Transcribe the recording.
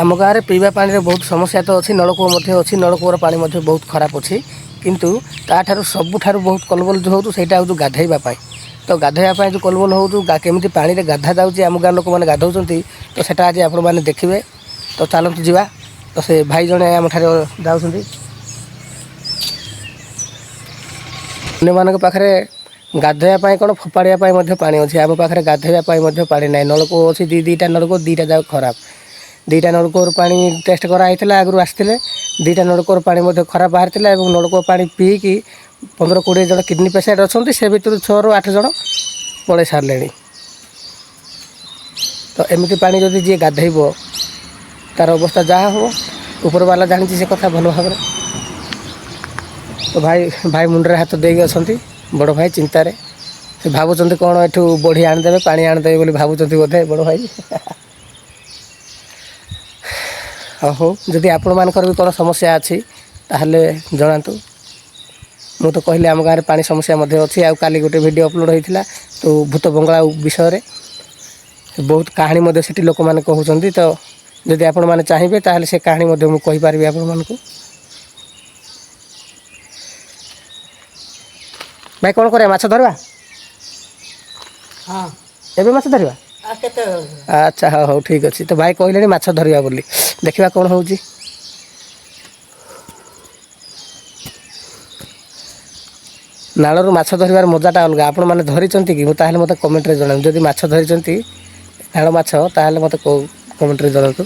ଆମ ଗାଁରେ ପିଇବା ପାଣିରେ ବହୁତ ସମସ୍ୟା ତ ଅଛି, ନଳକୂଅ ମଧ୍ୟ ଅଛି, ନଳକୂଅର ପାଣି ମଧ୍ୟ ବହୁତ ଖରାପ ଅଛି। କିନ୍ତୁ ତାଠାରୁ ସବୁଠାରୁ ବହୁତ କଲବଲ ଯେଉଁ ହେଉଛି ସେଇଟା ହେଉଛି ଗାଧୋଇବା ପାଇଁ। ତ ଗାଧୋଇବା ପାଇଁ ଯେଉଁ କଲବଲ ହେଉଛି, କେମିତି ପାଣିରେ ଗାଧା ଯାଉଛି, ଆମ ଗାଁ ଲୋକମାନେ ଗାଧୋଉଛନ୍ତି, ତ ସେଟା ଆଜି ଆପଣମାନେ ଦେଖିବେ। ତ ଚାଲନ୍ତୁ ଯିବା। ତ ସେ ଭାଇ ଜଣେ ଆମଠାରେ ଯାଉଛନ୍ତି। ଅନ୍ୟମାନଙ୍କ ପାଖରେ ଗାଧୋଇବା ପାଇଁ କ'ଣ ଫୋପାଡ଼ିବା ପାଇଁ ମଧ୍ୟ ପାଣି ଅଛି, ଆମ ପାଖରେ ଗାଧୋଇବା ପାଇଁ ମଧ୍ୟ ପାଣି ନାହିଁ। ନଳକୂଅ ଅଛି, ଦୁଇଟା ନଳକୂଅ, ଦୁଇଟା ଯାକ ଖରାପ। ଦୁଇଟା ନଳକୂଅରୁ ପାଣି ଟେଷ୍ଟ କରାହେଇଥିଲା, ଆଗରୁ ଆସିଥିଲେ। ଦୁଇଟା ନଳକୂଅର ପାଣି ମଧ୍ୟ ଖରାପ ବାହାରିଥିଲା ଏବଂ ନଳକୂଅ ପାଣି ପିଇକି 15-20 ଜଣ କିଡ଼ନୀ ପେସେଣ୍ଟ ଅଛନ୍ତି, ସେ ଭିତରୁ 6ରୁ 8 ଜଣ ପଳେଇ ସାରିଲେଣି। ତ ଏମିତି ପାଣି ଯଦି ଯିଏ ଗାଧେଇବ ତାର ଅବସ୍ଥା ଯାହା ହେବ ଉପରବାଲା ଜାଣିଛି ସେ କଥା ଭଲ ଭାବରେ। ତ ଭାଇ ମୁଣ୍ଡରେ ହାତ ଦେଇକି ଅଛନ୍ତି, ବଡ଼ ଭାଇ ଚିନ୍ତାରେ। ସେ ଭାବୁଛନ୍ତି କ'ଣ ଏଠୁ ବଢ଼ି ଆଣିଦେବେ, ପାଣି ଆଣିଦେବେ ବୋଲି ଭାବୁଛନ୍ତି ବୋଧେ ବଡ଼ ଭାଇ। ହଉ, ଯଦି ଆପଣମାନଙ୍କର ବି କ'ଣ ସମସ୍ୟା ଅଛି ତାହେଲେ ଜଣାନ୍ତୁ। ମୁଁ ତ କହିଲି ଆମ ଗାଁରେ ପାଣି ସମସ୍ୟା ମଧ୍ୟ ଅଛି। ଆଉ କାଲି ଗୋଟେ ଭିଡ଼ିଓ ଅପଲୋଡ଼ ହୋଇଥିଲା ତ ଭୂତ ବଙ୍ଗଳା ବିଷୟରେ, ବହୁତ କାହାଣୀ ମଧ୍ୟ ସେଠି ଲୋକମାନେ କହୁଛନ୍ତି। ତ ଯଦି ଆପଣମାନେ ଚାହିଁବେ ତାହେଲେ ସେ କାହାଣୀ ମଧ୍ୟ ମୁଁ କହିପାରିବି ଆପଣମାନଙ୍କୁ। ଭାଇ କ'ଣ କରିବା, ମାଛ ଧରିବା? ହଁ। ଏବେ ମାଛ ଧରିବା? ଆଉ କେତେ? ଆଚ୍ଛା, ହଉ ହଉ, ଠିକ୍ ଅଛି। ତ ଭାଇ କହିଲେଣି ମାଛ ଧରିବା ବୋଲି, ଦେଖିବା କ'ଣ ହେଉଛି। ନାଳରୁ ମାଛ ଧରିବାର ମଜାଟା ଅଲଗା। ଆପଣମାନେ ଧରିଛନ୍ତି କି ମୁଁ ତାହେଲେ ମୋତେ କମେଣ୍ଟରେ ଜଣାନ୍ତୁ। ଯଦି ମାଛ ଧରିଛନ୍ତି ନାଳ ମାଛ ତାହେଲେ ମୋତେ କମେଣ୍ଟରେ ଜଣାନ୍ତୁ।